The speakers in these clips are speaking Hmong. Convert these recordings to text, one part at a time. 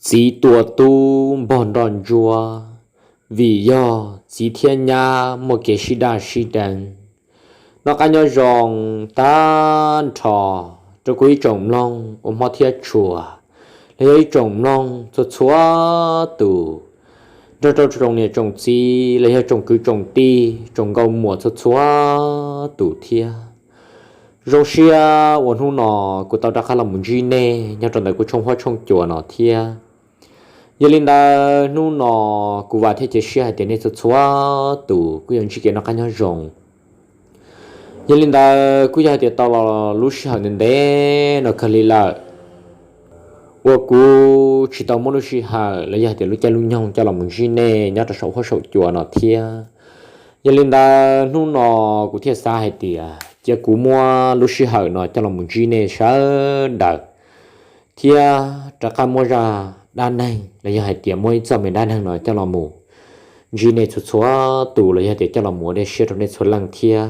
Txiv tua tub npog nroj ntsuab, vim yog txiv thiab nyab muaj kev sib daj sib deev. Noj qab nyob zoo tag nrho rau kuv ib tsoom mloog ua hmob thiab tshua, los yog ib tsoom mloog txhua txhua tus, nrog rau tsoom niam tsoom txiv los yog tsoom kwv tsoom tij tsoom nkauj muam txhua txhua tus thiab. Zoo siab uas hnub no kuv tau rov qab los mus ntsib nej nyob rau ntawm kuv tshooj huab tshooj cua no thiab. Yog li ntawd hnub no kuv vam thiab cia siab hais tias nej txhua txhua tus kuj yuav ntsib kev noj qab nyob zoo. Yog li ntawd kuj yog hais tias tau los lub sij hawm ntev ntev no kawg li lawm uas kuv tsis tau muab lub sij hawm los yog hais tias lub caij lub nyoog coj los mus ntsib nej nyob rau saum huab saum cua no thiab. Yog li ntawd hnub no kuv thiaj xav hais tias cia kuv muab lub sij hawm no coj los mus ntsib nej sawv daws thiab rov qab muab zaj dab neeg los yog hais tias muab ib txoj me dab neeg no coj los mus ntsib nej txhua txhua tus los yog tias coj los mus ua dej siab rau nej txhua leej thiab.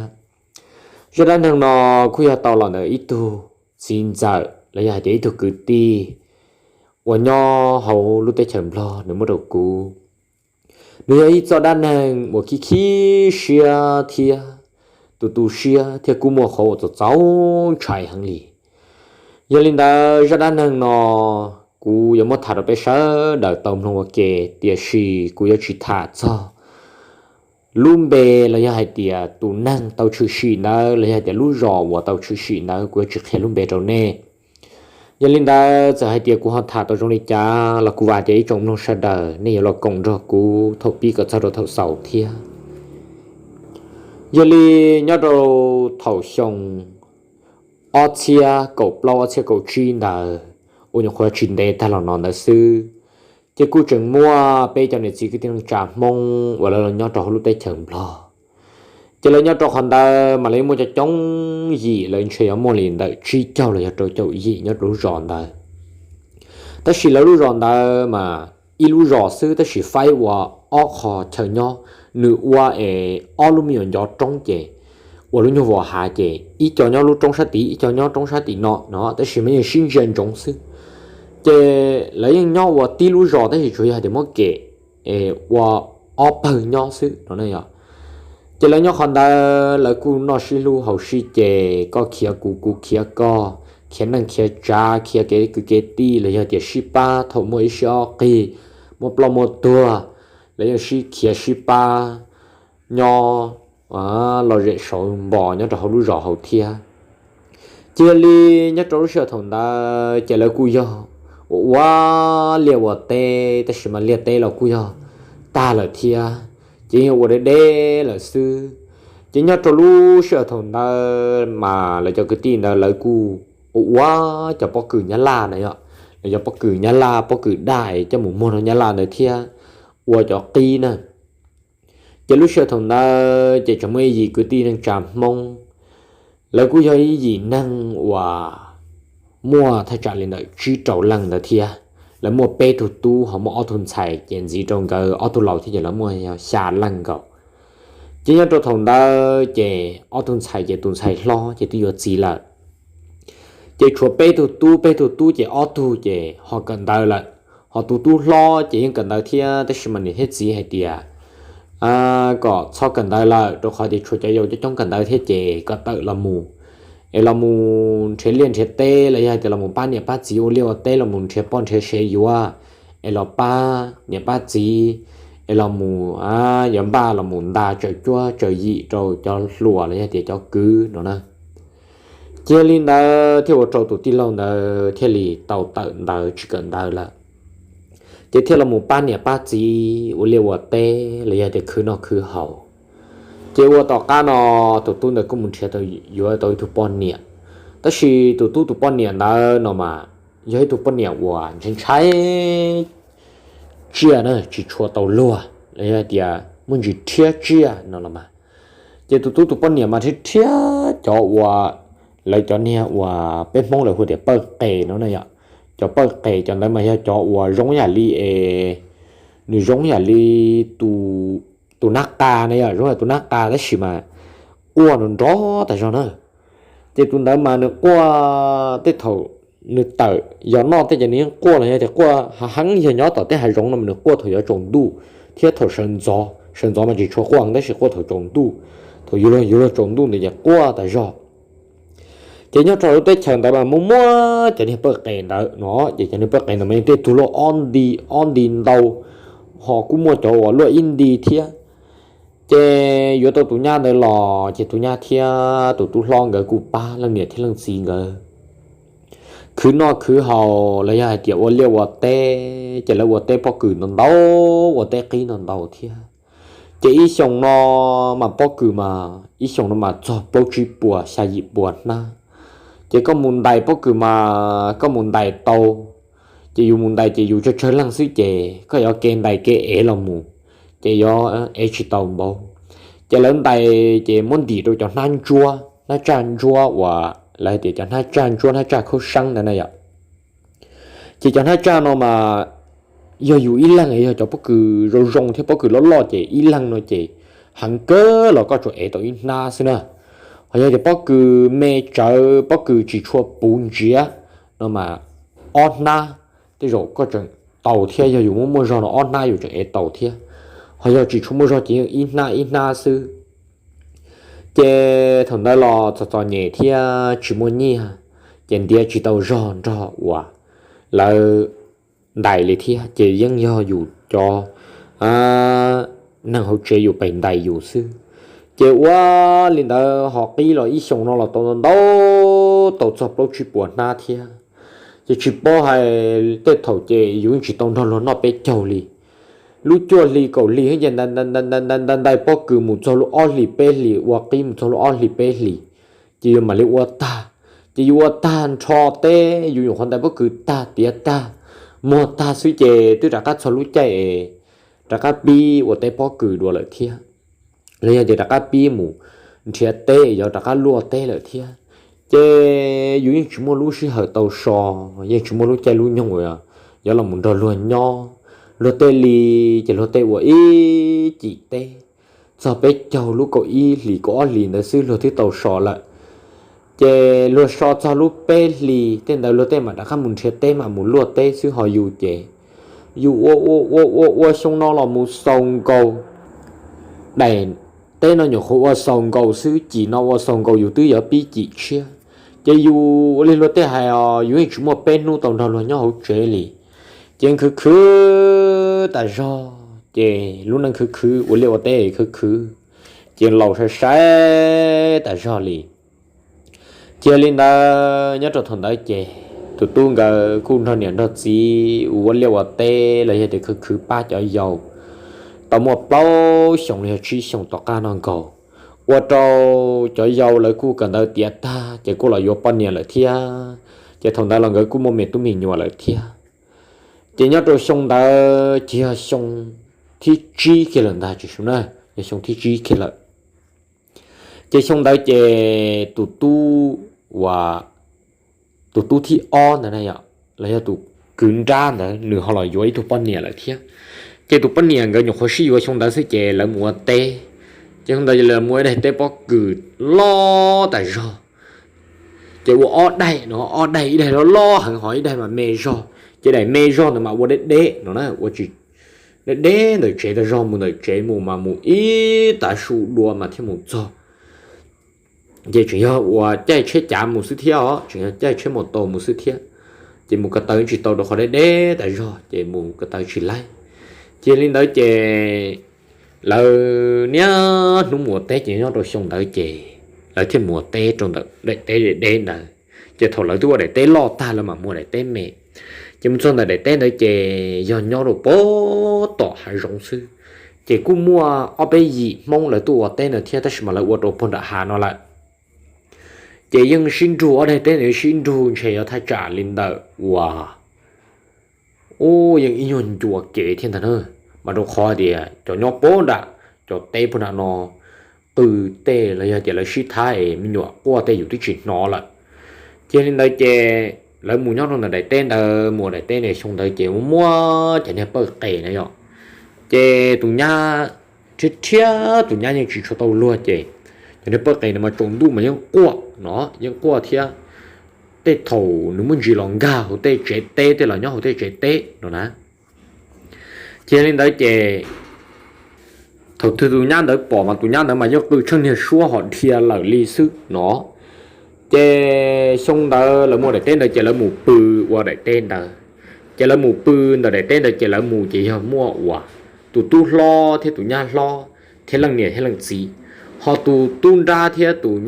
Zaj dab neeg no kuj yog tau los ntawm ib tug txiv ntxawm los yog hais tias ib tug kwv tij uas nyob hauv lub teb chaws Nplog nws muab rau kuv. Nws yog ib txoj dab neeg uas khib khib siab thiab tu tu siab thiab kuj muaj qhov uas txaus txaus ntshai heev li. Yog li ntawd zaj dab neeg no kuv yuav muab tham rau peb sawv daws tau mloog ua ke, tiam sis kuv yuav tsis tham txog lub npe los yog hais tias tus neeg tau tshwm sim ntawd los yog hais tias lub zos uas tau tshwm sim ntawd, kuv yuav tsis qhia lub npe rau nej. Yog li ntawd txawm hais tias kuv ho tham tau zoo li cas los kuv vam tias ib tsoom mloog sawv daws nej yuav los koom nrog kuv thaum pib kom txog rau thaum xaus thiab. Yog li nyob rau thaum xyoo ob txhiab kaum plaub ob txhiab kaum tsib ntawd, uas nyuam qhuav tsis ntev tag los no ntawd xwb, ces kuj tseem muaj peb cov niam txiv kwv tij neej tsa Hmoob uas lawv los nyob rau hauv lub teb chaws Nplog. Ces lawv nyob rau qhov ntawd mas lawv yeej muaj coob coob yim, lawv ntshe yuav muaj li ntawm tsib caug los yog rau caum yim nyob rau lub zos ntawd. Tab sis lawv lub zos ntawd mas ib lub zos xwb tab sis faib ua ob qho chaw nyob, nws ua es ob lub me nyuam ncov roob ces ua lub nyuag vos hav ces ib co nyob lub roob sab tid ib co nyob roob sab tim no no, tab sis mas yeej sib ntsia ntsoov xwb. Ces lawv yeej nyob ua tib lub zos tab sis tsuas yog hais tias muab kem ua ob pawg nyob xwb no yog. Ces lawv nyob qhov ntawd lawv kuj noj sib hlub haus sib ces, koj khiav kuv kuv khiav koj, khiav neej khiav tsav, khiav kev kwv kev tij los yog tias sib pab thaum muaj ib sib ob qig, muaj ploj muaj tuag, lawv yeej sib khiav sib pab nyob lom zem saud npo nyob rau hauv lub zos hauv thiab. Cia li nyob rau lub sij hawm thaum ntawd ces lawv kuj yog ua ua liaj ua teb, tab sis mas liaj teb los kuj yog tag lawm thiab, ces yog ua deb deb lawm xwb. Ces nyob rau lub sij hawm thaum ntawd mas lawv cov kwv tij ntawd lawv kuj ua ua cov pob kws Nyab Laj na yom, lawv cov pob kws Nyab Laj, pob kws daj coj mus muag rau Nyab Laj ntawd thiab ua cov qib na. Ces lub sij hawm thaum ntawd ces tseem muaj ib yim kwv tij neej tsa Hmoob, lawv kuj yog ib yim neeg uas muaj thaj tsam li ntawm tsib rau leej ntawd thiab. Lawv muaj peb tug tub ho muaj ob tug ntxhais, ces ntxiv rau nkawd ob tug laus thiab ces lawv muaj xya leej nkaus. Ces nyob rau thaum ntawd ces ob tug ntxhais ces tus ntxhais hlob ces twb yuav txiv lawm. Ces tshuav peb tug tub, peb tug tub ces ob tug ces ho kawm ntawv lawm, ho tus tub hlob ces yeej kawm ntawv thiab, tab sis mas niam thiab txiv hais tias kom txhob kawm ntawv lawm, rau qhov tias tshuav cov yau coob coob kawm ntawv thiab ces kom tawm los mus, es los mus nrhiav liaj nrhiav teb los yog hais tias los mus pab niam pab txiv ua liaj ua teb, los mus nrhiav poj nrhiav sev yuav, es los pab niam pab txiv, es los mus yuav npaj los mus nta tsaws cuab tsaws yim rau cov hluas los yog tias cov kwv no na. Cia li ntawd thiaj ua rau tus tij laug ntawd thiaj li tau tawm ntawv tsis kawm ntawv lawm, ces thiaj los mus pab niam pab txiv ua liaj ua teb los yog tias khwv noj khwv haus. Ces ua tom qab no tus tub ntawd kuj mus nrhiav tau, yuav tau ib tug poj niam, tab sis tus tub tus poj niam ntawd no mas yog ib tug poj niam uas ntshai ntshai tsiaj na, tsis tshua tau luag los yog tias muaj ntsis rhiab tsiaj no los mas. Ces tus tub tus poj niam mas rhiab rhiab cov uas lawv cov niag uas peb Hmoob lawv hu tias pawj qes no na yom. Cov pawj qes cov ntawd mas yog cov uas zoo yam li es, nws zoo yam li tus nab qa na yom, zoo yam tus nab qa tab sis mas quaj nrov nrov tas zog na. Ces tus ntawd mas nws quaj tej thaum nws tawm yos noj tej ces nws yeej quaj los yog tias quaj hav heev, yog nyob tom tej hav zoov no mas nws quaj thaum yuav tsaus ntuj thiab thaum sawv ntxov. Sawv ntxov mas tsis tshua quaj tab sis quaj thaum tsaus ntuj, thaum yuav luag yuav luag tsaus ntuj ntawd ces quaj tas zog. Ces nyob rau lub teb chaws ntawd mas muaj muab cov niag pawj qes ntawd no, ces cov niag pawj qes ntawd mas yeej tej tug luaj ob nti, ob nti ntau, ho kuj muaj cov uas luaj ib nti thiab. Ces yuav tau tus nyab ntawd los ces tus nyab thiab tus tub hlob nkawd kuj pab leej niam thiab leej txiv nkawd khwv noj khwv haus los yog hais tias ua liaj ua teb, ces lawv ua teb pob kws ntau ntau, ua teb qib ntau ntau thiab. Ces ib xyoos no mas pob kws mas ib xyoos no mas txog plaub tsib puas xya yim puas hnab. Ces koj mus ntais pob kws mas koj mus ntais tau, ces yus mus ntais ces yus tsawg tsawg leej xwb ces koj yuav ke ntais ke ev los mus, ces yuav ev tsis tau npaum. Ces lawv ntais ces muab ntim rau cov hnab ntsuab, hnab tsaj ntsuab uas lawv hais tias cov hnab tsaj ntsuab, hnab tsaj khaub seeb ntawd na yom. Ces cov hnab tsaj no mas yog yus ib leeg, yog cov pob kws zoo zoo thiab pob kws loj loj ces ib leeg no ces heev kawg los koj tsuas ev tau ib hnab xwb na. Ho yog tias pob kws me tsawv, pob kws tsis tshua puv ntsiav no mas ob hnab tej zaum koj tseem tau thiab, yog yus muaj muaj zog no ob hnab yus tseem ev tau thiab. Ho yog tsis tshua muaj zog ces yeej ib hnab ib hnab xwb. Ces thaum ntawd los txom txom nyem thiab tsis muaj nyiaj, ces ntiav tsis tau zog nrog uas lawv ntais li thiab, ces yeej yog yus cov neeg hauv tsev yus pes ntais yus xwb. Ces ua li ntawd ho qib los ib xyoos no los tau ntau ntau, tau txog plaub tsib puas hnab thiab. Ces tsis paub hais tej thaum ces yus yeej tsis tau nrog luag noj peb caug li. Lub cuaj hli kaum hli ces ntais ntais ntais pob kws mus txog lub ob hlis peb hlis, ua qib mus txog lub ob hlis peb hlis, ces yus mam li ua tag. Ces yus ua tag nrho teb, yus nyuam qhuav ntais pob kws tag tiav tag, muag tag xwb ces twb rov qab txog lub caij es rov qab pib ua teb pob kws dua lawm thiab, los yog tias rov qab pib mus nrhiav teb, yuav rov qab luaj teb lawm thiab. Ces yus yeej tsis muaj lub sij hawm tau so, yeej tsis muaj lub caij lub nyoog uas yuav los mus nrog luag nyob. Luag tej li ces luag tej ua ib cim teb, txog peb caug lub kaum ib hlis kaum ob hlis ntawd xwb luag twb tau so lawm. Ces luag so txog lub peb hlis tej ntawd luag tej mam rov qab mus nrhiav teb mam mus luaj teb xwb, ho yus ces yus ua ua ua ua ua xyoo no los mus xaus nkaus. Daim teb no nyuam qhuav ua xaus nkaus xwb, cim no ua xaus nkaus yus twb yuav pib cim tshiab. Ces yus ua li luag tej hais os, yus yeej tsis muaj peb hnub tau nrog luag nyob hauv tsev li. Ces khwv khwv tas zog, ces lub neej khwv khwv ua liaj ua teb khwv khwv, ces laus sai sai tas zog li. Cia li ntawd nyob rau thaum ntawd ces tus tub nkawd kuj nrog niam nrog txiv ua liaj ua teb los yog tias khwv khwv pab cov yau tau muaj plaub xyoos los yog tsib xyoos tom qab no nkaus, ua rau cov yau lawv kuj kawm ntawv tiav tag ces kuj los yuav poj niam lawm thiab. Ces thaum ntawd los nkawd kuj muaj me tub me nyuam lawm thiab. Ces nyob rau xyoo ntawd ces yog xyoo thib tsib kiag lawm ntag tsis su na, yog xyoo thib tsib kiag lawm. Ces xyoo ntawd ces tus tub uas tus tub thib ob ntawd na yom, los yog tus kwv nrab ntawd nws ho los yuav ib tug poj niam lawm thiab. Ces tus poj niam nkawd nyuam qhuav sib yuav xyoo ntawd xwb ces lawv mus ua teb. Ces xyoo ntawd lawv mus ua ib daim teb pob kws loj tas zog. Ces ua ob daim no, ob daim, ib daim loj loj heev ho ib daim mas me zog. Ces daim me zog ntawd mas ua deb deb no na, ua tsis deb deb ntawm tsev tas zog, mus ntawm tsev mus mas mus ib tav su dua mas thiaj mus txog. Ces tseem yog ua caij tsheb cav mus xwb thiab os, tseem yog caij tsheb mos taus mus xwb thiab. Ces mus ko taw tsis tau rau qhov deb deb tas zog ces mus ko taw tsis laib. Ces li ntawd ces lawv niaj hnub mus ua teb ces nyob rau xyoo ntawd ces lawv thiaj mus ua teb rau ntawm daim teb deb deb ntawd. Ces thaum lawv twb ua daim teb loj tag lawv mam mus ua daim teb me. Ces mus txog ntawm daim teb ntawd ces yog nyob rau pem tom hav zoov xwb. Ces kuj muaj ob peb yim Hmoob lawv tuaj ua teb ntawd thiab tab sis mas lawv ua rau puag nram hav no lawm. Ces yeej sib nrug, ob daim teb ntawd sib nrug ntshe yuav thaj tsam li ntawm uas ub yeej ib nyuag ncua kev thiab ntag na. Mas rau qhov tias cov nyob pem nram cov teb puag nram no qw tej los yog tias lawv sib thab es me nyuam quaj tej yus twb tsis hnov lawm. Ces li ntawd ces lawv mus nyob rau ntawm daim teb ntawd, mus daim teb ntawd xyoo ntawd ces muaj muab cov niag pawj qes na yom. Ces tus nyab rhiab rhiab, tus nyab yeej tsis tshua tau luag ces cov niag pawj qes no mas tsaus ntuj mas yeej quaj no, yeej quaj thiab. tej thaum nws muaj ntsis los nkag hauv tej tsev teb tej los nyob hauv tej tsev teb no na. Ces yog li ntawd ces thaum twg tus nyab ntawd pom mas tus nyab ntawd mas yeej qw tsheej niag suab ho dhia lawm li xwb no. Ces xyoo ntawd lawv mus daim teb ntawd ces lawv mus pw ua daim teb ntawd. Ces lawv mus pw ntawm daim teb ntawd ces lawv mus ces yog muaj uas tus tub hlob thiab tus nyab hlob thiab leej niam thiab leej txiv, ho tus tub nrab thiab tus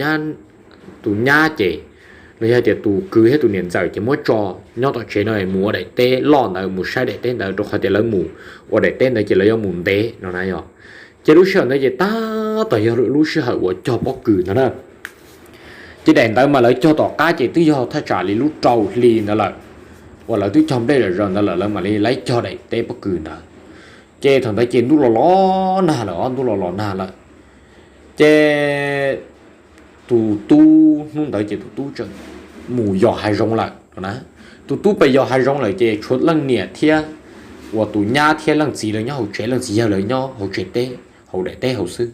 nyab ces los yog tias tus kwv thiab tus niam ntxawm ces muab tso nyob tom tsev no mus ua daim teb loj ntawd mus saib daim teb ntawd rau qhov tias lawv mus ua daim teb ntawd ces lawv yuav mus ntev no na yog. Ces lub sij hawm ntawd ces tab tom yog lub sij hawm uas cog pob kws ntawd na. Ces daim ntawd mas lawv cog tom qab ces twb yog thaj tsam li lub rau hli ntawd lawm, uas lawv twb cog nplej zom zaws ntawd lawm lawv mam li laib cog daim teb pob kws ntawd. Ces thaum ntawd ces ntuj los los nag lawm os, ntuj los los nag lawm. Ces tus tub hnub ntawd ces tus tub tseem mus yos hav zoov lawm no na. Tus tub pes yos hav zoov lawm ces tshuav leej niam thiab uas tus nyab thiab leej txiv lawv nyob hauv tsev, leej txiv yawg lawv nyob hauv tsev teb hauv daim teb hauv xwb.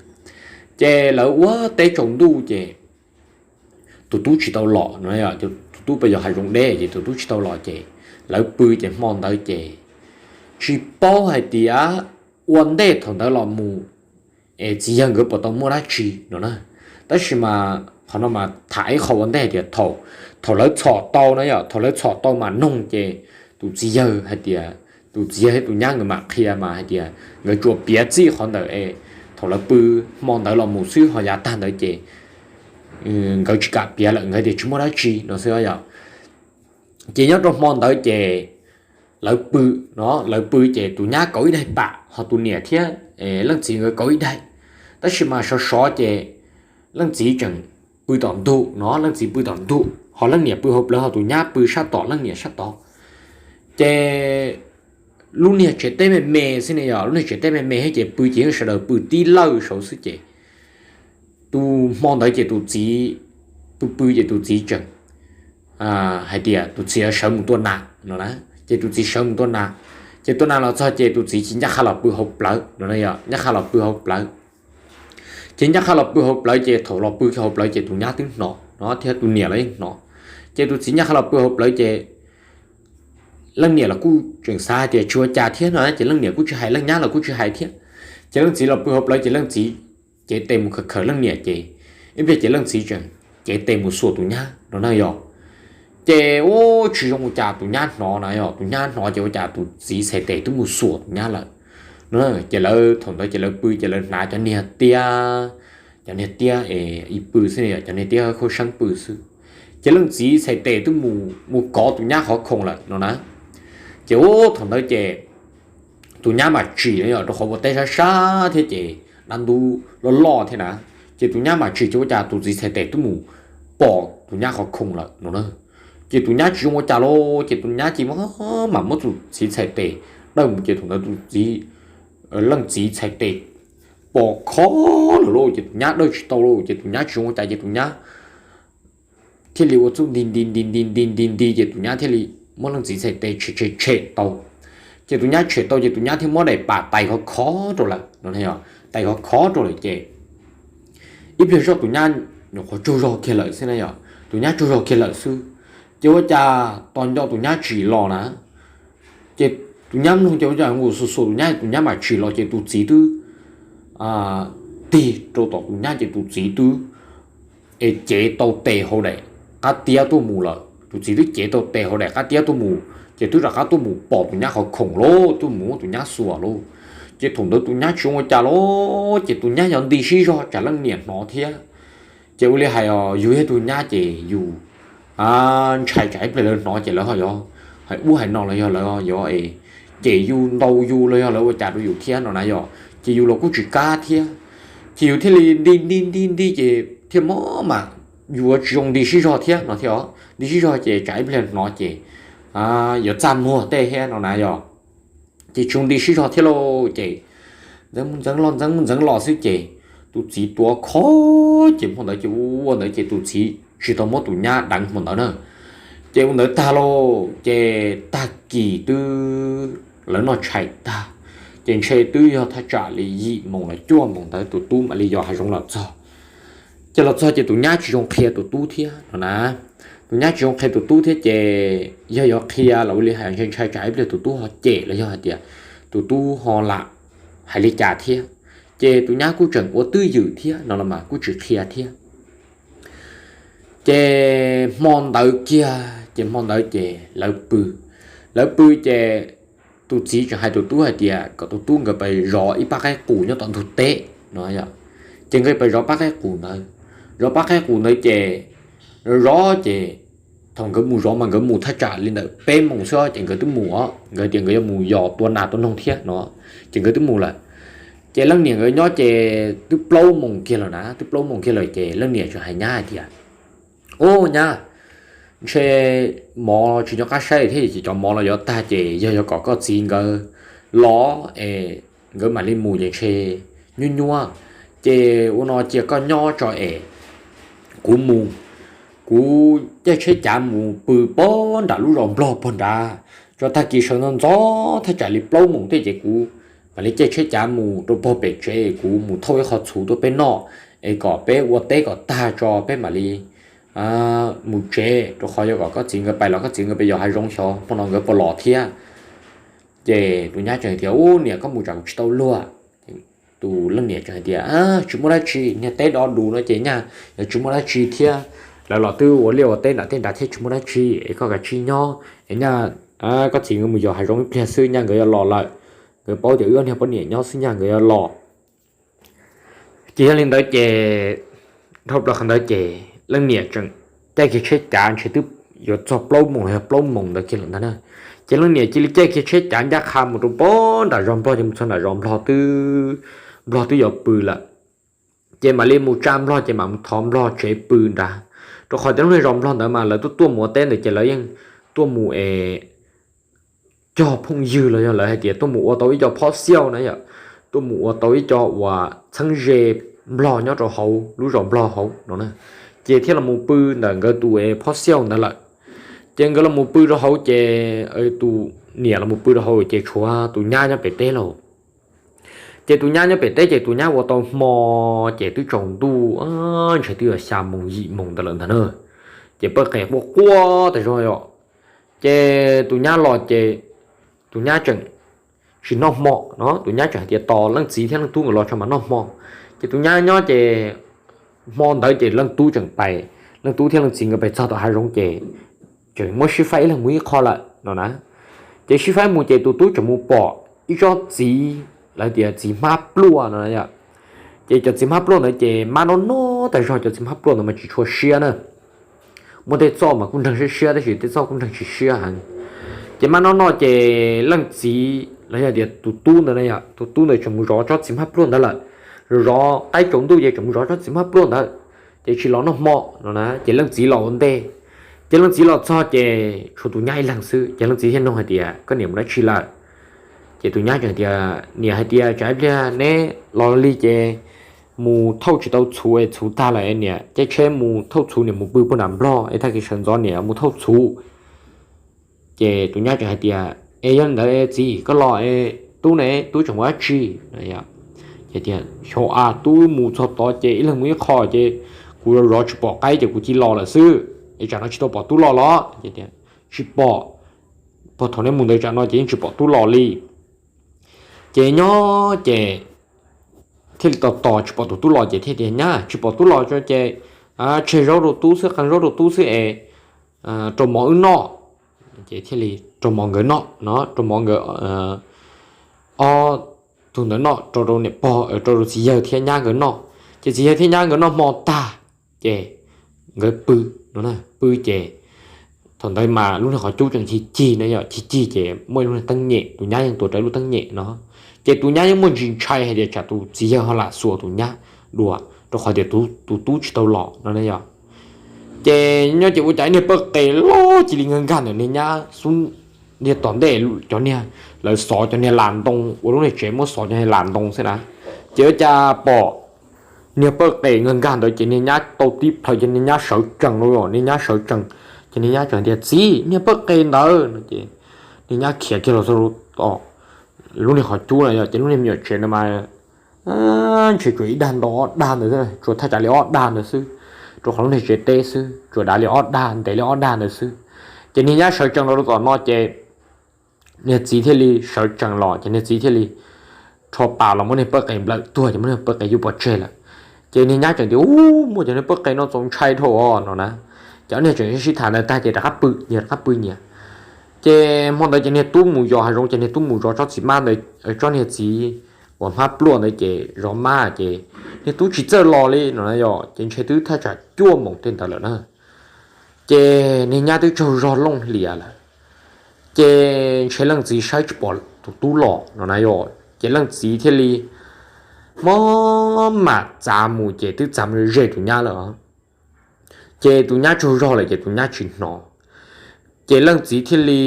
Ces lawv ua teb tsaus ntuj ces tus tub tsis tau los no, tus tub pes yos hav zoov deb ces tus tub tsis tau los ces lawv pw ces hmo ntawd ces tsis paub hais tias ua ntej thaum ntawd los mus es txiv yawg nkawd puas tau muaj dab tsi no na. Tab sis mas qhov no mas tham ib qho ua ntej hais tias thaum, thaum lawv txhom tau na yom, thaum lawv txhom tau mam noog ces tus txiv yawg hais tias, tus txiv yawg thiab tus nyab nkawd mam qhia mas hais tias nkawd tsuas piav txij qhov ntawm es thaum lawv pw hmo ntawd los mus xwb ho yav tag ntawd ces nkawd tsis kam piav lawm, nkawd tias tsis muaj dab tsi no xwb yom. Ces nyob rau hmo ntawd ces lawv pw no, lawv pw ces tus nyab kauv ib daig pam ho tus niam thiab leej txiv nkawd kauv ib daig. Tab sis mas sov sov ces leej txiv tseem pw tom ntug no, leej txiv pw tom ntug ho leej niam pw hauv plawv ho tus nyab pw sab tom leej niam sab tod. Ces lub niag tsev teb me me xwb ne yom, lub niag tsev teb me me thiab ces pw ces yeej sawv daws pw tib lawj saud xwb ces tus hmo ntawd ces tus txiv pw pw ces tus txiv tseem hais tias tus txiv sawv mus tua nas no na. Ces tus txiv sawv mus tua nas, ces tua nas los txog ces tus txiv cia ncaj qha los pw hauv plawv no, ncaj qha los pw hauv plawv. Ces ncaj qha los pw hauv plawv ces thaum los pw hauv plawv ces tus nyab twb hnov no thiab tus niam los yeej hnov. Ces tus txiv ncaj qha los pw hauv plawv ces leej niam los kuj tseem xav hais tias tsis ua cas thiab no ces leej niam kuj tsis hais, leej nyab los kuj tsis hais thiab. Ces leej txiv los pw hauv plawv ces leej txiv cev tes mus khawm khawm leej niam ces ib pliag ces leej txiv tseem cev tes mus xuas tus nyab no na yog. Ces ua tsis zoo ua cas tus nyab hnov na yog, tus nyab hnov ces ua cas tus txiv txhais tes twb mus xuas tus nyab lawm. Ces lawv thaum ntawd ces lawv pw ces lawv hnav cov niag tiab, cov niag tiab es ib pw xwb ne yom, cov niag tiab khaub seeb pw xwb. Ces leej txiv txhais tes twb mus mus kov tus nyab qhov khoom lawm no na. Ces ua thaum ntawd ces tus nyab mam tsim no yom, rau qhov ua teb sab sab thiab ces dab ntub loj loj thiab na. Ces tus nyab mam tsim ces ua cas tus txiv txhais tes twb mus pom tus nyab qhov khoom lawm no na. Ces tus nyab tsis zoo ua cas lauj, ces tus nyab cia li mam muab tus txiv txhais tes dawj mus ces thaum ntawd tus txiv, leej txiv txhais tes pom khov lawm lauj, ces tus nyab dawj tsis tau lauj, ces tus nyab tsis zoo ua cas ces tus nyab thiaj li ua txuj nti nti nti nti nti nti nti ces tus nyab thiaj li muab leej txiv txhais tes tshem tshem tshem tau. Ces tus nyab tshem tau ces tus nyab thiaj muab daim pam tais khov khov rau lawm no, tais khov khov rau lawm ces ib pliag zoj tus nyab nyuam qhuav tsaug zog kiag lawm xwb na yom, tus nyab tsaug zog kiag lawm xwb. Ces ua cas tos nco tus nyab tsim los na, ces tus nyab mloog ces ua cas nkaus xuas xuas tus nyab, tus nyab mam tsim los ces tus txiv twb tig rau tom tus nyab ces tus txiv twb es cev tau tes hauv daim qab tiab tuaj mus lawm, tus txiv twb cev tau tes hauv daim qab tiab tuaj mus, ces twb rov qab tuaj mus pom tus nyab qhov khoom lauj, tuaj mus muab tus nyab xuas lauj. Ces thaum ntawd tus nyab tsis zoo ua cas lauj, ces tus nyab yog nti sib zog tsam leej niam hnov thiab. Ces ua li hais os, yus yog tus nyab ces yus ntshai tsam ib pliag lawv hnov ces lawv ho yuav hais ub hais no los yog lawv yuav cem yus ntaus yus los yog lawv ua cas rau yus thiab no na yom, ces yus los kuj tsis kam thiab. Ces yus thiaj li nti nti nti nti ces thiaj mob mas yus yuav tsis zoo nti sib zog thiab no thiab os, nti sib zog ces tsam ib pliag hnov ces yuav txaj muag tej thiab no na yom. Ces tsis zoo nti sib zog thiab lauj, ces ntxeev mus ntxeev los ntxeev mus ntxeev los xwb ces tus txiv tuav khov ces hmo ntawd ces ua ntawd ces tus txiv tsis tau muab tus nyab deev hmo ntawd na. Ces ua ntawd tag lauj, ces tag kis twb lawv noj tshais tag, ces ntshe twb yog thaj tsam li yim moos los cuaj moos ntawd tus tub mam li yos hav zoov los txog. Ces los txog ces tus nyab tsis zoo qhia tus tub thiab no na. Tus nyab tsis zoo qhia tus tub thiab ces yog yuav qhia los ua li hais ntshai ntshai tsam ib pliag tus tub ho cem los yog hais tias tus tub ho lam hais li cas thiab. Ces tus nyab kuj tseem ua twj ywm thiab no los mas kuj tsis qhia thiab. Ces hmo ntawd kiag ces hmo ntawd ces lawv pw, lawv pw ces tus txiv tseem hais tus tub hais tias kom tus tub nkawd pais zov ib pab qaib qus nyob tom ntug teb no. Ces nkawd pais zov pab qaib qus ntawd, zov pab qaib qus ntawd ces zov ces thaum nkawd mus zov mas nkawd mus thaj tsam li ntawm peb moos xwb ces nkawd twb mus os, nkawd tias nkawd yuav mus yos tua nas tua noog thiab no, ces nkawd twb mus lawm. Ces leej niam nkawd nyob ces twb plaub moos kiag lawm na, twb plaub moos kiag lawm ces leej niam tseem hais nyab hais tias, Ub nyab, ntshe mov tsis nco qab saib thiab ces cov mov los yuav tag ces yog yuav kom koj txiv nkawd los es nkawd mam li mus ces ntshe nyuab nyuab. Ces ua no cia koj nyob tso es kuv mus, kuv caij tsheb cav mus pw pog nram lub zos nplog pog nrad, tso tag kis sawv ntxov ntxov thaj tsam li plaub moos tej ces kuv mam li caij tsheb cav mus rau pog pem tsev, kuv mus thauj ib qho txhuv tuaj peb noj es kom peb ua teb kom tag tso peb mam li mus tsev, rau qhov yuav kom koj txiv nkawd pais los koj txiv nkawd pais yos hav zoov xyov hmo no nkawd puas los thiab. Ces tus nyab tseem tias, Ub niam, koj mus tsam kuv tsis tau luag. Tus leej niam tseem hais tias, Tsis muaj dab tsi, niag teb do dus no ces nyaj yuav tsis muaj dab tsi thiab. Lawv los twb ua liaj ua teb nram tej nrad thiab tsis muaj dab tsi es koj kav tsij nyob es nyaj koj txiv nkawd mus yos hav zoov ib pliag xwb nyaj nkawd yuav los lawm. Nkawd paub tias wb ob niag poj niam nyob xwb nyaj nkawd yuav los. Ces yog li ntawd ces dhau plaws qhov ntawd ces leej niam tseem caij kiag tsheb cav ntshe twb yuav txog plaub moos los yog plaub moos ntawd kiag lawm ntag na. Ces leej niam cia li caij kiag tsheb cav ncaj qha mus rau pog nram zos nplog ces mus txog nram zos nplog twb, nplog twb yuav pw lawm. Ces mam li mus tsa nplog ces mam mus thov nplog tsev pw nrad, rau qhov tias lub niag zos nplog ntawd mas lawv tuaj tuaj mus ua teb ntawd ces lawv yeej tuaj mus es cog phooj ywg los yog lawv hais tias tuaj mus ua tau ib co phob xiauj na yom, tuaj mus ua tau ib co uas txheeb ze nplog nyob rau hauv lub zos nplog hauv no na. Ces thiaj los mus pw ntawm nkawd tus phob xiauj ntawd lawm. Ces nkawd los mus pw rau hauv ces tus niam los mus pw rau hauv ces tshuav tus nyab nyob pem teb lauj. Ces tus nyab nyob pem teb ces tus nyab ua tau hmo ces twb tsaus ntuj, ntshe twb yog xya moos yim moos ntawd lawm ntag na. Ces pawg qes quaj quaj tas zog yom. Ces tus nyab los ces tus nyab tseem tsis noj hmo no, tus nyab tseem hais tias tos leej txiv thiab leej tub nkawd los tso mam noj hmo. Ces tus nyab nyob ces hmo ntawd ces leej tub tseem pais, leej tub thiab leej txiv nkawd pais txog tom hav zoov ces tseem muab sib faib ib leeg mus ib qho lawm no na. Ces sib faib mus ces tus tub tseem mus pom ib tsob txiv, lawv tias txiv hmab pluaj no. Ces cov txiv hmab pluaj ntawd ces mab noj noj tas zog, cov txiv hmab pluaj ntawd mas tsis tshua siab na. Muaj tej txoj mas kuj nreeg siab siab tab sis tej txoj kuj nreeg tsis siab heev. Ces mab noj noj ces leej txiv los yog tias tus tub ntawd, tus tub ntawd tseem mus zov tsob txiv hmab pluaj ntawd lawm, zov zov qaib tsaus ntuj ces tseem mus zov tsob txiv hmab pluaj ntawd, ces tsis los noj hmo no na. Ces leej txiv los ua ntej, ces leej txiv los txog ces tshuav tus nyab ib leeg xwb, ces leej txiv thiaj nug hais tias, Koj niam mus dab tsi lawm? Ces tus nyab tseem tias, Niam hais tias tsam ib pliag neb los li ces mus thauj tsis tau txhuv es txhuv tag lawm es niam caij tsheb mus thauj txhuv, niam mus pw puag nram nplog es tag kis sawv ntxov niam mus thauj txhuv. Ces tus nyab tseem hais tias, Es yog li ntawd txiv koj los es tub ne, tub tseem ua dab tsi? Ces tias, Xyov as, tub mus txog tod ces ib leeg mus ib qho ces kuv zov zov tsis pom qaib ces kuv cia li los lawm xwb. Es tsam no tsis tau pom tub los los? Tsis pom. Puag thaum neb mus ntawd tsam no ces yeej tsis pom tub los li. Ces nyob ces thiaj li tos tos tsis pom tus tub los ces thiaj tias, Nyab, tsis pom tub los ces tseg zaub rau tub xwb, qee zaub rau tub xwb es rau mov wb noj. Ces thiaj li rau mov nkawd noj no, rau mov nkawd ob tug ntawd noj, rau rau niam pog, rau rau txiv yawg thiab nyab nkawd noj. Ces txiv yawg thiab nyab nkawd noj hmo tag ces nkawd pw no, pw ces thaum ntawd mas lub niag qhov cub tseem cig cig na yom, cig cig ces muaj ib lub niag teeb nyem, tus nyab yeej tuav rawv lub teeb nyem no. Ces tus nyab yeej muaj ntsis ntshai hais tias tsam tus txiv yawg ho lam xuas tus nyab dua, rau qhov tias tus tub tsis tau los no yom. Ces nyob ces ua cas ib niag pawg qes loj cia li nkag nkag ntawm niag nyab xub ntiag tom ntej, cov niag, lawv xov cov niag las ntoo, ua lub niag tsev muab xov cov niag las ntoo xwb na. Ces ua cas pom niag pawg qes nkag nkag ntawd ces niag nyab tau tib plhaw ces niag nyab sawv tsees lauj, niag nyab sawv tsees. Ces niag nyab tseem tias, Txiv, niag pawg qes ntawd no ces niag nyab khiav kiag los txog tom lub niag qhov cub na yom, ces lub niag me nyuam tsev no mas ntshe tsuas ib dag ntau ob dag ntawd, tsuas thaj tsam li ob dag ntawd xwb. rau qhov lub niag tsev teb xwb, tsuas dav li ob dag, ntev li ob dag ntawd xwb. Ces niag nyab sawv tsees los rau tom no ces niag txiv thiaj li sawv tsees los ces niag txiv thiaj li rho pas los muab niag pawj qe nplawm tuag ces muab niag pawj qe yuav pov tseg lawm. Ces niag nyab tseem tias, Ub, muaj cov niag pawj qe no txaus ntshai dhau os, no na. Ces ob niag tseem sib tham ntawd tag ces rov qab pw nyias, rov qab pw nyias. Ces hmo ntawd ces niag tub mus yos hav zoov ces niag tub mus zov tsob txiv mab ntawd, tsob niag txiv uas hmab pluaj ntawd ces zov mab ces niag tub tsis txawj los li no na yom, ces ntshe twb thaj tsam cuaj moos tej ntawd lawm na. Ces niag nyab twb tsaug zog looj hlias lawm, ces ntshe leej txiv saib tsis pom tus tub los no na yom, ces leej txiv thiaj li mob mam txav mus ces twb txav mus ze tus nyab lawm. Ces tus nyab tsaug zog lawm ces tus nyab tsis hnov, ces leej txiv thiaj li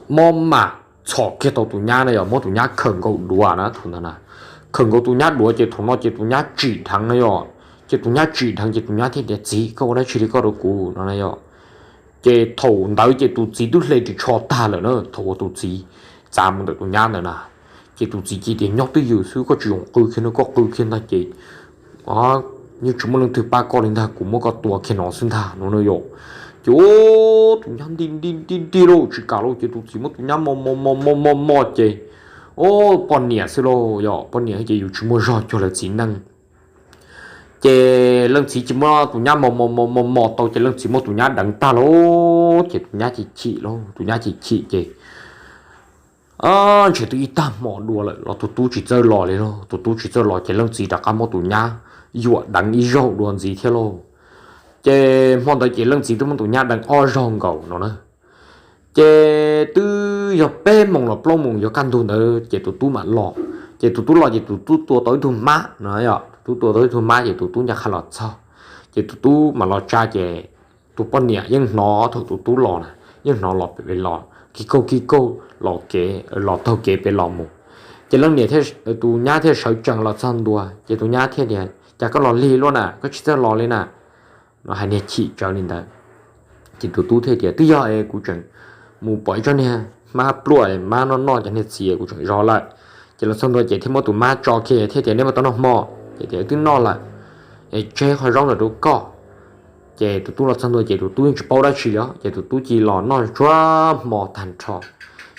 mob mam txhom kiag tau tus nyab na yom, muab tus nyab khawm nkaus duav na thaum ntawd na. Khawm nkaus tus nyab duav ces thaum no ces tus nyab tsim dheev na yom, ces tus nyab tsim dheev ces tus nyab thiaj tias, Txiv, koj ua dab tsi li koj rau kuv no na yom. Ces thaum ntawd ces tus txiv twb hle ris tsho tag lawm na, thaum uas tus txiv txav mus ntawm tus nyab ntawd na. Ces tus txiv cia tias, Nyob twj ywm xwb, koj tsis zoo qw kiag no, koj qw kiag ntag ces yeej tsis muaj leej twg pab koj li ntag, kuv muab koj tua kiag no xwb ntag no na yom. Ces tus nyab nti nti nti nti lauj, tsis kam lauj, ces tus txiv muab tus nyab mos mos mos mos mos mos ces, o, poj niam xwb lauj yom, poj niam ces yus tsis muaj zog cuag lawv txiv neej. Ces leej txiv cia muab tus nyab mos mos mos mos mos tau ces leej txiv muab tus nyab deev tag lauj, ces tus nyab chim chim lauj, tus nyab chim chim ces ntshe twb ib tag hmo dua lawm los tus tub tsis txawj los li lauj, tus tub tsis txawj los ces leej txiv rov qab muab tus nyab yuam deev ib zaug dua ntxiv thiab lauj. Ces hmo ntawd ces leej txiv twb muab tus nyab deev ob zaug nkaus no na. Ces twb yog peb moos los plaub moos yuav kaj ntug ntawd ces tus tub mam los. Ces tus tub los ces tus tub tua tau ib tug mab no yom, tus tub tua tau ib tug mab ces tus tub ncaj qha los txog. Ces tus tub mam los tsa ces tus poj niam yeej hnov thaum tus tub los na, yeej hnov los pem los kig kaug kig kaug los kev, los taug kev pem los mus. Ces leej niam, tus nyab thiaj sawv tsees los txog ntua ces tus nyab thiaj tias, Cas koj los lig luaj na, koj tsis txawj los li na? No hais niag chim tsawv li ntawd. Ces tus tub thiaj tias, Twb yog es kuv tseem mus pom ib tsob niag hmab pluaj, mab noj noj cov niag txiv, kuv tseem zov lawm. Ces los txog ntua ces thiaj muab tus mab tso kiag thiaj tias, Nej mus tau noj hmo? Ces tias, Twb noj lawm, es tseg qhov zaub ntawm rau koj. Ces tus tub los txog ntua ces tus tub yeej tsis paub dab tsi li os, ces tus tub cia li los noj tsuag hmo tag nrho.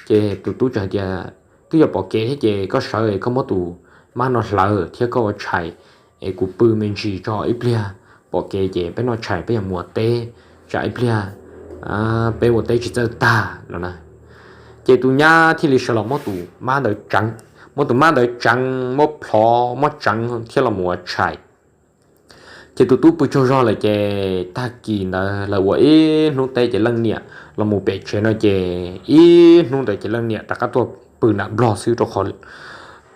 Ces tus tub tseem tias, Twb yog pom kev thiab ces koj sawv es koj muab tus mab no hlawv thiab koj ua tshais, es kuv pw me ntsis tso, ib pliag pom kev ces peb noj tshais peb yuav mus ua teb, tsam ib pliag peb ua teb tsis txawj tag no na. Ces tus nyab thiaj li sawv los muab tus mab ntawd tseev, muab tus mab ntawd tseev, muab plhov muab tseev thiab los mus ua tshais. Ces tus tub pw tsaug zog lawm ces tag kis ntawd lawv ua ib hnub teb ces leej niam los mus pem tsev no ces ib hnub ntawd ces leej niam rov qab tuaj pw nram nplog xwb rau qhov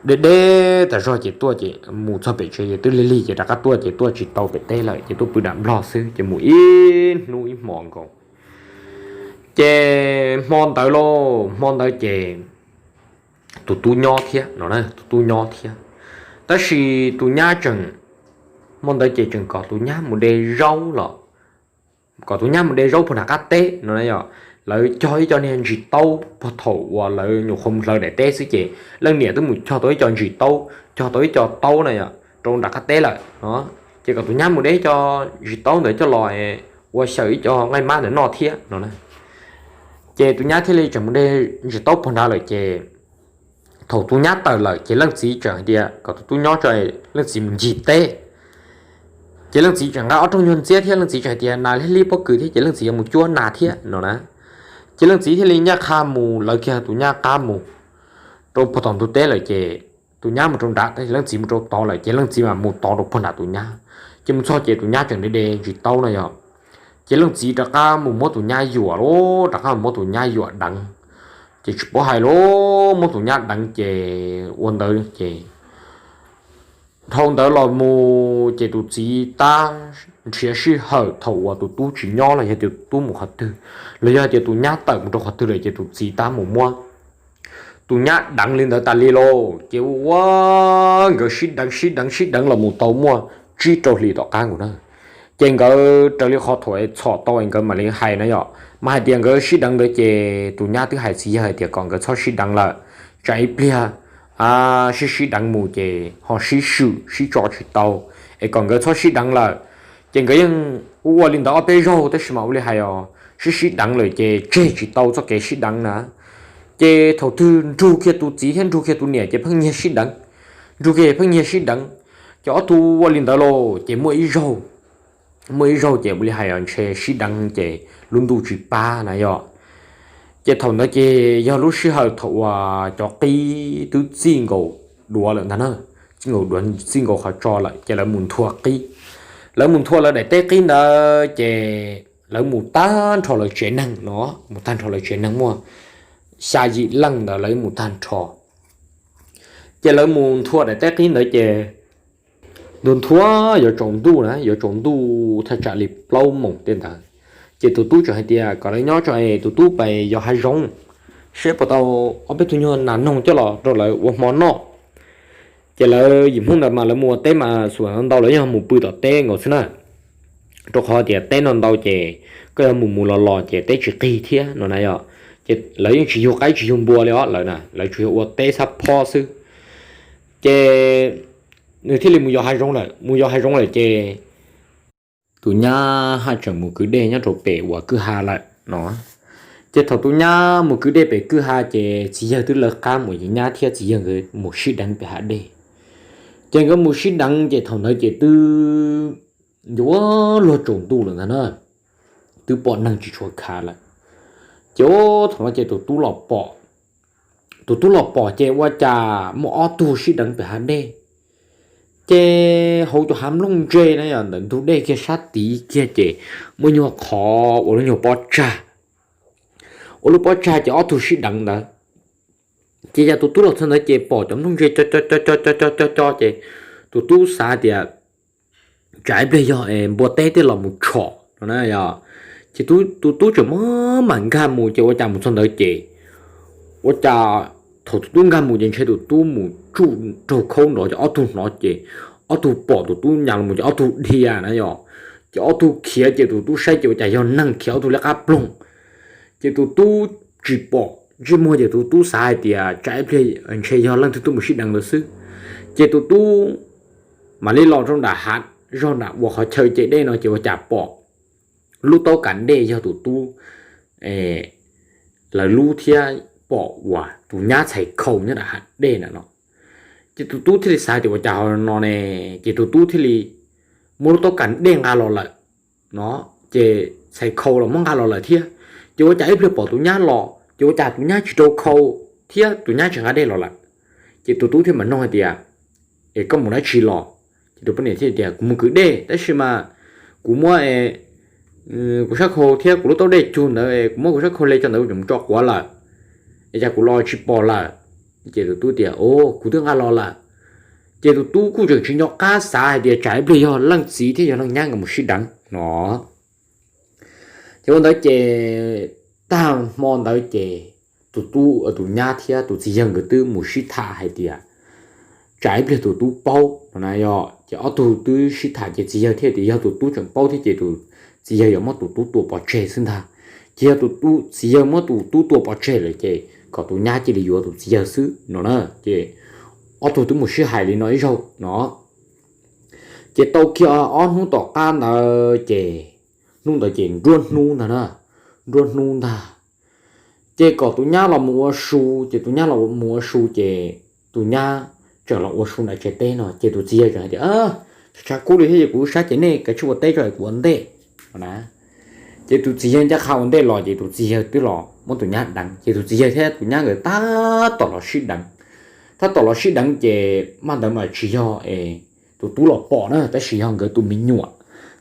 deb deb tas zog ces tuaj ces mus txog pem tsev ces twb lig lig ces rov qab tuaj ces tuaj tsis tau pem teb lawm ces tuaj pw nram nplog xwb ces mus ib hnub ib hmo nkaus. Ces hmo ntawd lauj, hmo ntawd ces tus tub nyob thiab no, tus tub nyob thiab. Tab sis tus nyab tseem, hmo ntawd ces tseem kom tus nyab mus de zaub los, kom tus nyab mus de zaub puag nram qab teb no yom. Lawv cog ib co niag ntsis taub puag thaum uas lawv nyuam qhuav mus hlawv daim teb xwb ces leej niam twb mus cog tau ib co ntsis taub, cog tau ib co taub na yom rau nram qab teb lawm no. Ces kom tus nyab mus de ib co ntsis taub ntawd coj los ua xyaw ib co nqaij mab ntawd noj thiab no na. Ces tus nyab thiaj li tseem mus de ntsis taub puag nrad lawm ces thaum tus nyab tawm lawm ces leej txiv tseem hais tias kom tus tub nyob tso, leej txiv mus ncig teb. Ces leej txiv tseem nqa ob rooj nyuag ntxiab thiab leej txiv tseem hais tias nas liab liab pob kws thiab ces leej txiv yuav mus cuab nas thiab no na. Ces leej txiv thiaj li ncaj qha mus lawv kiag tus nyab qab mus rau puag tom ntug teb lawm ces tus nyab mus rau nram, leej txiv mus rau tod lawm ces leej txiv mam mus tod rau puag nram tus nyab. Ces mus txog ces tus nyab tseem de de ntsis taub no yom. Ces leej txiv rov qab mus muab tus nyab yuam lauj, rov qab mus muab tus nyab yuam deev. Ces tsis paub hais lauj, muab tus nyab deev ces ua ntawd ces dhau ntawd los mus ces tus txiv tab nrhiav sij hawm thaum uas tus tub tsis nyob los yog tias tus tub mus qhov twg, los yog tias tus nyab tawm mus rau qhov twg lawm ces tus txiv tab mus muab tus nyab deev li ntawd tas li lauj. Ces ua nkawd sib deev sib deev sib deev los mus tau muaj tsib rau hlis tom qab nkaus na. Ces nkawd raws li qhov thaum txhom tau es nkawd mam li hais na yom, mas hais tias nkawd sib deev ntawd ces tus nyab twb hais txiv yawg hais tias kom nkawd txhob sib deev lawm, tsam ib pliag sib sib deev mus ces ho sib swm sib tso tsis tau, es kom nkawd txhob sib deev lawm. Ces nkawd yeej ua ua li ntawd ob peb zaug tab sis mas ua li hais os, sib sib deev lawm ces tseg tsis tau txoj kev sib deev na. Ces thaum twg nrug kiag tus txiv thiab nrug kiag tus niam ces pheej nyiag sib deev, nrug kiag pheej nyiag sib deev. Ces ob tug ua li ntawd los ces muaj ib zaug, muaj ib zaug ces ua li hais os ntshe sib deev ces lub ntuj tsis pab na yog. Ces thaum ntawd ces yog lub sij hawm thaum uas cov qib twb txij nkaus duav lawm ntag na, txij nkaus duav txij nkaus qhov tso lawm ces lawv mus nthua qib. Lawv mus nthua lawv daim teb qib ntawd ces lawv mus tag nrho lawv tsev neeg no, mus tag nrho lawv tsev neeg muaj xya yim leej ntawd lawv mus tag nrho. Ces lawv mus nthua daim teb qib ntawd ces nthua nthua yuav tsaus ntuj na, yuav tsaus ntuj thaj tsam li plaub moos tej ntawd. Ces tus tub tseem hais tias kom lawv nyob tso es tus tub pais yos hav zoov seb puas tau ob peb tug nyuag nas noog coj los rau lawv ua hmo noj. Ces lawv yim Hmoob ntawd mas lawv mus ua teb mas xuas ntau lawv yog mus pw tom teb nkaus xwb na. Rau qhov tias teb no ntau ces koj yog mus mus los los ces teb tsis qig thiab no na yog. Ces lawv yeej tsis yug qaib tsis yug npua li os lawv na, lawv tsuas yog ua teb xab phob xwb. Ces nws thiaj li mus yos hav zoov lawm, mus yos hav zoov lawm ces tus nyab haj tseem mus kwv dej nyob rau pem uas kwj ha lawm no. Ces thaum tus nyab mus kwv dej pem kwj ha ces txiv yawg twb lawv qab mus, nyab thiab txiv yawg nkawd mus sib deev pem hav dej. Ces nkawd mus sib deev ces thaum ntawd ces twb yuav luag tsaus ntuj lawm ntag na, twb pom neeg tsis tshua khav lawm. Ces thaum no ces tus tub los pom, tus tub los pom ces ua cas muaj ob tug sib deev pem hav dej. Ces hauv cov hav nplooj ntse na yog ntawm ntug dej kiag sab tid kiag ces muaj nyuag qhov ua lub nyuag pob tsag, ua lub pob tsag ces ob tug sib deev ntawd. Ces yog tus tub los txog ntawd ces pom cov nplooj ntse co co co co co co co ces tus tub xav tias tsam ib pliag yog npua teb tej los mus tshom no na yog. Ces tus tub tseem muab mam nkag mus ces ua cas mus txog ntawd ces ua cas thaum tus tub nkag mus ces ntshe tus tub mus tsuj raug khaub nrov ces ob tug hnov ces ob tug pom tus tub nyas los mus ces ob tug dhia na yog. Ces ob tug khiav ces tus tub saib ces ua cas yog neeg khiav ob tug liab qab ploog. Ces tus tub tsis pom ntsej muag ces tus tub xav hais tias tsam ib pliag ntshe yog leej twg tuaj mus sib deev ntawd xwb. Ces tus tub mam li los rau nram hav zog nram uas qhov chaw ce dej no ces ua cas pom lub taub kam dej yog tus tub lawv lub thiab pom uas tus nyab txhais khau nyob nram hav dej na no. Ces tus tub thiaj li xav tias ua cas ho no ne, ces tus tub thiaj li muab lub taub kam dej nqa los lawm no, ces txhais khau los muab nqa los lawm thiab. Ces ua cas ib pliag pom tus nyab los ces ua cas tus nyab tsis rau khau thiab tus nyab tsis nqa dej los lawm. Ces tus tub thiaj mam nug hais tias, Es koj mus dab tsi los? Ces tus poj niam thiaj tias, Kuv mus kwv dej tab sis mas kuv muab kuv sab khau thiab kuv lub taub dej cug ntawd, kuv muab kuv sab khau le tso ntawd kuv tseem mus tso quav lawm, es cas kuv los tsis pom lawm? Ces tus tub tias, Kuv twb nqa los lawm. Ces tus tub kuj tseem tsis nco qab xav hais tias tsam ib pliag yog leej txiv thiab yog leej nyab nkawd mus sib deev no. Ces ua ntawd ces tag hmo ntawd ces tus tub, tus nyab thiab tus txiv yawg nkawd twb mus sib tham hais tias tsam ib pliag tus tub paub no na yog. Ces ob tug twb sib tham ces txiv yawg thiaj tias yog tus tub tseem paub thiab ces tus txiv yawg yuav muab tus tub tua pov tseg xwb ntag. Ces yog tus tub, txiv yawg muab tus tub tua pov tseg lawm ces kom tus nyab cia li yuav tus txiv yawg xwb no na. Ces ob tug twb mus sib hais li no ib zaug no. Ces tau kiag ob hnub tom qab ntawd ces hnub ntawd ces nruab hnub ntag na, nruab hnub ntag. Ces kom tus nyab los mus ua su, ces tus nyab los mus ua su ces tus nyab tseem los ua su nram tsev teb no ces tus txiv yawg tseem hais tias, Tshav kub li thiab ces kuv sab ces nej kav tsij ua teb tso es kuv ua ntej no na. Ces tus txiv yawg ncaj qha ua ntej los ces tus txiv yawg twb los muab tus nyab deev ces tus txiv yawg thiab tus nyab nkawd tab tom los sib deev. Tab tom los sib deev ces maj ntawd mas tsis yog es tus tub los pom na tab sis yog nkawd tus me nyuam.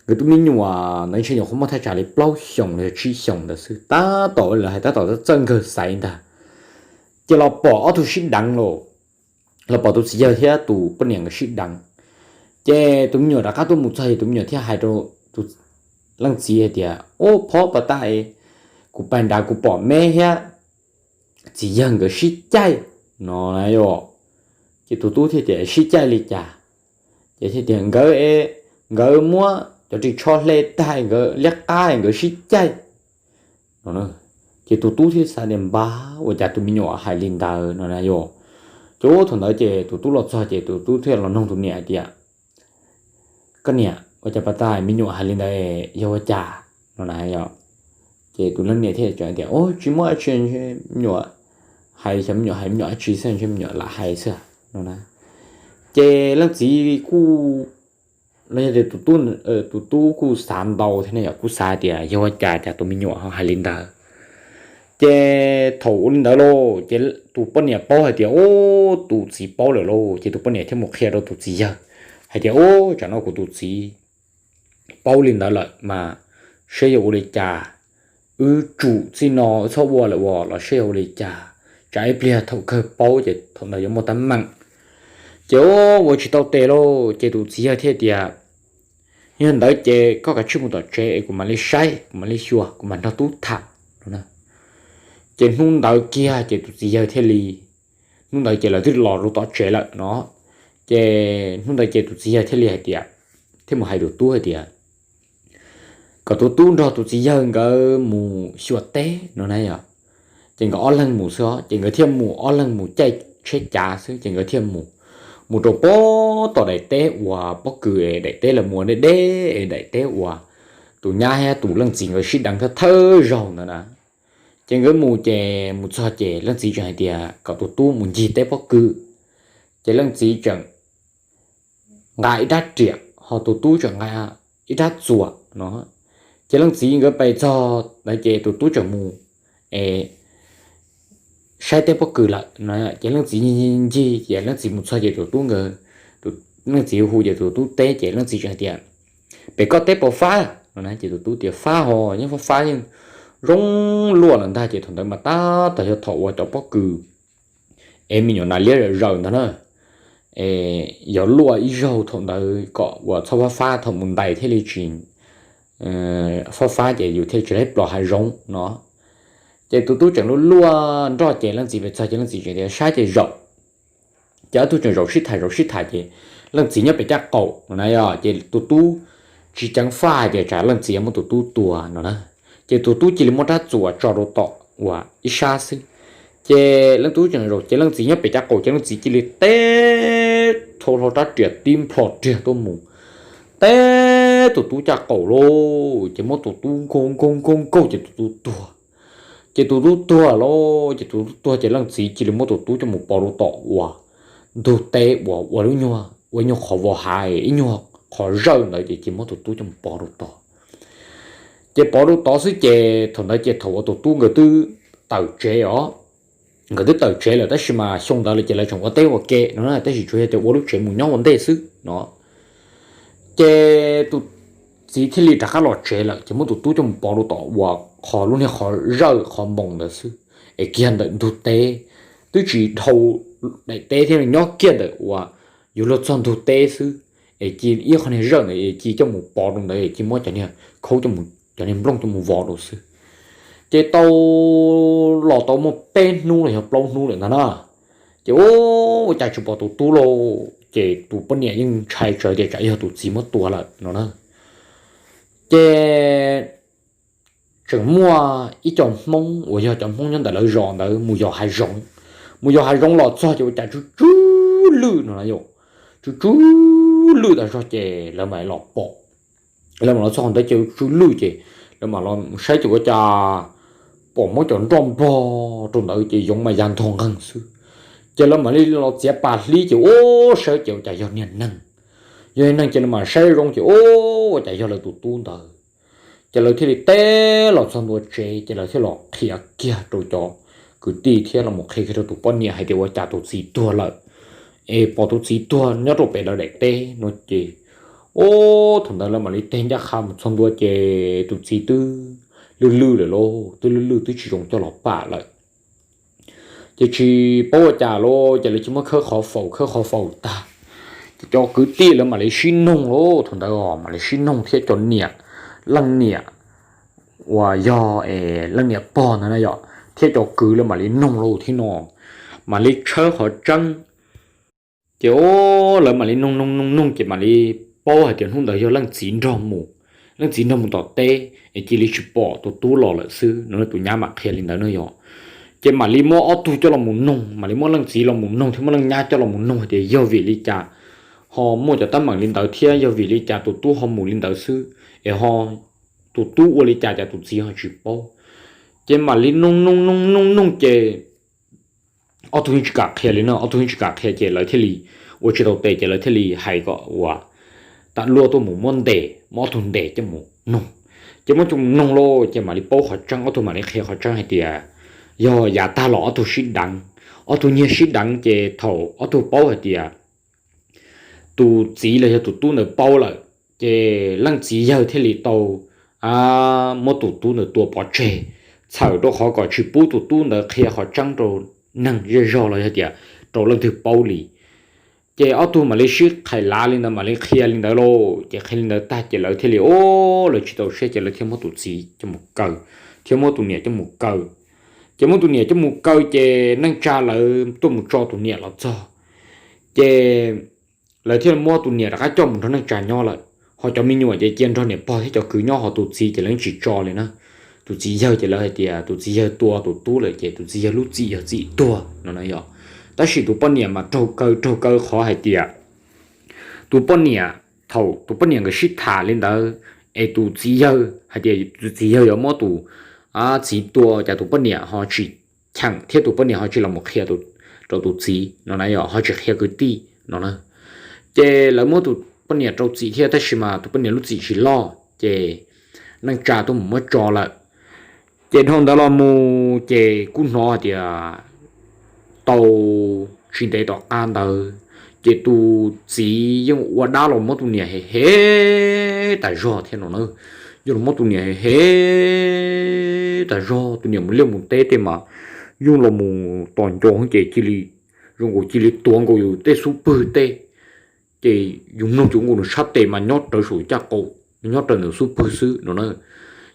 Nkawd tus me nyuam ntawd ntshe nyuam qhuav muaj thaj tsam li plaub xyoos los yog tsib xyoos ntawd xwb, tab tom lawv hais tab tom txawj nkawg xaiv ntag. Ces los pom ob tug sib deev los, los pom tus txiv yawg thiab tus poj niam nkawd sib deev. Ces tus me nyuam rov qab tuaj mus txog es tus me nyuam thiaj hais rau tus leej txiv hais tias, Ub, phob pas tas, kuv pais nrad kuv pom me thiab txiv yawg nkawd sib caij no na yom. Ces tus tub thiaj tias, Sib caij li cas? Ces thiaj tias, Nkawd, nkawd muab cov ris tsho hle tag nkawd liab qab nkawd sib caij no. Ces tus tub thiaj xav tias, Npab, ua cas tus me nyuam hais li ntawd no na yom. Ces thaum ntawd ces tus tub los txog ces tus tub thiaj los nug tus niam hais tias, Koj niam, ua cas pas tas me nyuam hais li ntawd yog ua cas no na yom. Ces tus leej niam thiaj tias, o, tsis muaj dab tsi, me nyuam hais, xyov me nyuam hais me nyuam dab tsi xwb, ntshe me nyuam lam hais xwb no na. Ces leej txiv kuj, los yog tias tus tub kuj xav ntau thiab ne, kuj xav tias yog ua cas cas tus me nyuam ho hais li ntawd. Ces thaum ua li ntawd lauj, ces tus poj niam paub hais tias, o, tus txiv paub lawm lauj, ces tus poj niam thiaj mus qhia rau tus txiv yawg hais tias, o, tsam no kuv tus txiv paub li ntawd lawm mas saib yog ua li cas, wb tsum txij no wb txhob ua lawm uas los saib yog ua li cas, tsam ib pliag thaum kawg paub ces thaum ntawd yuav muaj teeb meem. Ces ua tsis tau tes lauj, ces tus txiv yawg thiaj tias, yog ntawd ces koj kav tsij mus tom tsev es kuv mam li saib, kuv mam li xyuas, kuv mam nrog tub tham no. Ces hnub ntawd kiag ces tus txiv yawg thiaj li, hnub ntawd ces lawv twb los rau tom tsev lawm no. Ces hnub ntawd ces tus txiv yawg thiaj li hais tias, thiaj mus hais tus tub hais tias kom tus tub nrog tus txiv yawg nkawd mus xyuas teb no na yom. Ces nkawd ob leeg mus xwb os, ces nkawd thiaj mus ob leeg mus caij tsheb cav xwb, ces nkawd thiaj mus, mus rau pem tom daim teb uas pob kws, daim teb lawv mus ua deb deb, daim teb uas tus nyab thiab tus leej txiv nkawd sib deev thawj thawj zaug ntawd na. Ces nkawd mus ces mus txog ces leej txiv tseem hais tias kom tus tub mus ncig teb pob kws, ces leej txiv tseem nqa ib rab riam ho tus tub tseem nqa ib rab txuas no. Ces leej txiv nkawd pes txog ntawd ces tus tub tseem mus es saib teb pob kws lawm no. Ces leej txiv ncig ces leej txiv mus txog ces tus tub nkawd, leej txiv hu ces tus tub teb ces leej txiv tseem hais tias, pem koj teb puas fab no na? Ces tus tub tias fab hos, yeej fab fab yeej zoo luaj lawm ntag. Ces thaum ntawd mas tab tom yog thaum uas cov pob kws es me nyuam nas liab zaws ntag na, yog luaj ib zaug thaum ntawd kom uas txhob fab fab, thaum mus ntais thiaj li tsis fab fab ces yus thiaj tsis laib plos hav zoov no. Ces tus tub tseem luaj luaj nroj ces leej txiv pes txog ces leej txiv tseem tias saib ces zaum, ces ob tug tseem zaum sib tham zaum sib tham ces leej txiv nyob pem caj qaum no na yom, ces tus tub tsis ceev faj hais tias tsam leej txiv muab tus tub tua no na. Ces tus tub cia li muab rab txuas tso rau tom uas ib sab xwb. Ces leej tub tseem zaum ces leej txiv nyob pem caj qaum ces leej txiv cia li teb, thau hlo rab riam tib nplho riag tuaj mus teb tus tub caj qaum lauj, ces muab tus tub nkaug nkaug nkaug nkaug ces tus tub tuag. Ces tus tub tuag lauj, ces tus tub tuag ces leej txiv cia li muab tus tub coj mus pov rau tom uas ntug teb uas ua lub nyuag, ua nyuag qhov vos hav, ib nyuag qhov zawj ntawd ces cia li muab tus tub coj mus pov rau tod. Ces pov rau tod xwb ces thaum ntawd ces thaum uas tus tub nkawd twb tawm tsev os, nkawd twb tawm tsev lawm tab sis mas xyoo ntawd lawm ces lawv tseem ua teb ua ke no na, tab sis tsuas yog tias ua lub tsev mus nyob ua ntej xwb no. Ces tus txiv thiaj li rov qab los tsev lawm ces muab tus tub coj mus pov rau tom uas qhov lub niag qhov zawj qhov npoo ntawd xwb, es kiag ntawm ntug teb, twb tsis dhau daim teb thiab, nyob kiag ntawm uas yuav luag txog ntug teb xwb, es cia ib qho niag zawj ntawd es cia coj mus pov rau ntawd es cia muab cov niag khaub, cov niag nplooj coj mus vov rau xwb. Ces tau los tau muaj peb hnub los yog plaub hnub lawm ntag na, ces ua cas tsis pom tus tub lauj, ces tus poj niam yeej ntshai tsawv tias tsam yog tus txiv muab tua lawm no na. Ces tseem muaj ib co Hmoob uas yog cov Hmoob nyob ntawm lawv zos ntawd mus yos hav zoov, mus yos hav zoov los txog ces ua cas tsw tsw lwj no na yom, tsw tsw lwj tas zog ces lawv mam los pom. Lawv mam los txog qhov ntawd ces tsw lwj ces lawv mam los saib ces ua cas pom muab cov nroj npog rau ntawd ces yoov mas ya ntog nqeeg xwb. Ces lawv mam li los txiav pas hlib ces ua saib ces ua cas yog niag neeg. Yog niag neeg ces lawv mam saib zoo ces ua cas yog lawv tus tub ntawd. Ces lawv thiaj li teb los txog ntua tsev ces lawv thiaj los qhia kiag rau cov kwv tij thiab los qhia kiag rau tus poj niam hais tias ua cas tus txiv tuag lawm, es pom tus txiv tuag nyob rau pem lawv daim teb no ces, o, thaum ntawd lawv mam li teg ncaj qha mus txog ntua ces tus txiv twb lwj lwj lawm lauj, twb lwj lwj twb tsis zoo coj los pam lawm. Ces tsis paub ua cas lauj, ces lawv cia muab khawb qhov faus, khawb qhov faus tag, ces cov kwv tij lawv mam li sib noog lauj, thaum ntawd mam li sib noog thiab cov niam, leej niam uas yog leej niam pog ntawd na yom, thiab cov kwv lawv mam li noog lauj thiab no, mam li tshawb qhov tseeb. Ces o, lawv mam li noog noog noog noog ces mam li paub hais tias hnub ntawd yog leej txiv nrog mus, leej txiv nrog mus tom teb es cia li tsis pom tus tub los lawm xwb no, tus nyab mam qhia li ntawd no yom. Ces mam li muab ob tug coj los mus noog, mam li muab leej txiv los mus noog thiab muab leej nyab coj los mus noog hais tias yog vim li cas ho muaj cov teeb meem li ntawd thiab, yog vim li cas tus tub ho mus li ntawd xwb, es ho tus tub ua li cas cas tus txiv ho tsis paub. Ces mam li noog noog noog noog noog ces ob tug yeej tsis kam qhia li no, ob tug yeej tsis kam qhia ces lawv thiaj li ua tsis tau tes ces lawv thiaj li hais kom uas tam luaj tuaj mus muab ntes, muab ob tug ntes coj mus noog. Ces muab coj mus noog lauj ces mam li paub qhov tseeb, ob tug mam li qhia qhov tseeb hais tias yog yav tag los ob tug sib deev, ob tug nyiag sib deev ces thaum ob tug paub hais tias tus txiv los yog tus tub ntawd paub lawm, ces leej txiv yawg thiaj li tau muab tus tub ntawd tua pov tseg, txhawm rau qhov kom tsis pub tus tub ntawd qhia qhov tseeb rau neeg zej zog los yog tias rau leej twg paub li. Ces ob tug mam li sib qhais lav li ntawd, mam li qhia li ntawd lauj, ces qhia li ntawd tag ces lawv thiaj li, o, lawv tsis tau siab ces lawv thiaj muab tus txiv coj mus kaw, thiab muab tus niam coj mus kaw. Ces muab tus niam coj mus kaw ces neej tsa lawv tuaj mus tso tus niam los txog, ces lawv thiaj muab tus niam rov qab coj mus nrog neej tsa nyob lawm. Ho cov me nyuam ces cia nrog niam pog thiab cov kwv nyob, ho tus txiv ces lawv tsis tso li na. Tus txiv yawg ces lawv hais tias tus txiv yawg tua tus tub lawm ces tus txiv yawg lub txim yog txim tuag no na yog. Tab sis tus poj niam mas raug kaw raug kaw qhov hais tias tus poj niam, thaum tus poj niam nkawd sib tham li ntawd, es tus txiv yawg hais tias tus txiv yawg yuav muab tus txiv tua, cas tus poj niam ho tsis cheem thiab tus poj niam ho tsis los mus qhia rau tus txiv no na yog, ho tsis qhia kwv tij no na. Ces lawv muab tus poj niam rau txim thiab, tab sis mas tus poj niam lub txim tsis loj, ces neej tsa tuaj mus muab tso lawm. Ces dhau ntawd los mus ces kuj hnov hais tias tau tsis ntev tom qab ntawd, ces tus txiv yeej ua dab los muab tus niam hem hem tas zog thiab no na. Yeej los muab tus niam hem hem tas zog, tus niam mus liaj mus teb tej mas yeej los mus tos nco ces cia li, zoo nkaus cia li tuav nkaus yus tej xub pwg tej, ces yus mloog ces nkaus nws sab tes mas nyob rawv saum caj qaum, nyob raws ntawm xub pwg xwb no na.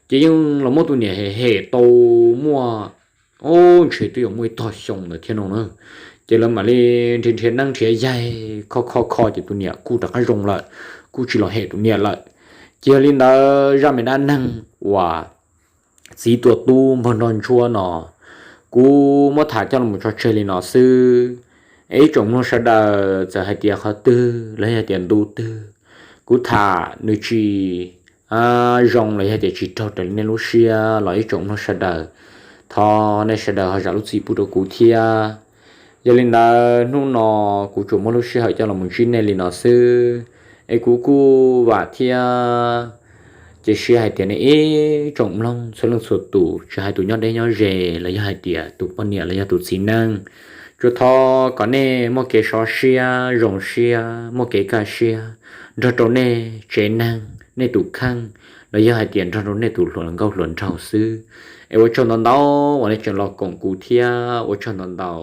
Ces yeej los muab tus niam hem hem tau muaj, o, ntshe twb yuav muaj ib tog xyoo ntawd thiab no na. Ces lawv mam li nrhiav nrhiav neeb nrhiav yaig kho kho kho ces tus niam kuj rov qab zoo lawm, kuj tsis los hem tus niam lawm. Ces yog li ntawd zaj me dab neeg uas txiv tua tub npog nrog ntsuab no, kuv muab tham coj los tso tseg li no xwb. Ib tsoom mloog sawv daws txawm hais tias qhov twg los yog tias ntu twg kuv tham nws tsis zoo los yog tias tsis raug raws li nej lub siab los ib tsoom mloog sawv daws, thov nej sawv daws ho zam lub txim pub rau kuv thiab. Yog li ntawd hnub no kuv tsuas muab lub sij hawm coj los ntsib nej li no xwb, es kuv kuj vam thiab cia siab hais tias nej ib tsoom mloog txhua leej txhua tus, tsis hais tus nyob deb nyob ze los yog hais tias tus poj niam los yog tus txiv neej, tsuas thov kom nej muaj kev sov siab zoo siab, muaj kev kaj siab nrog rau nej tsev neeg, nej tus kheej, los yog hais tias nrog rau nej tus hluas nkauj hluas nraug xwb. Es ua tsaug ntau ntau uas nej tseem los koom kuv thiab ua tsaug ntau ntau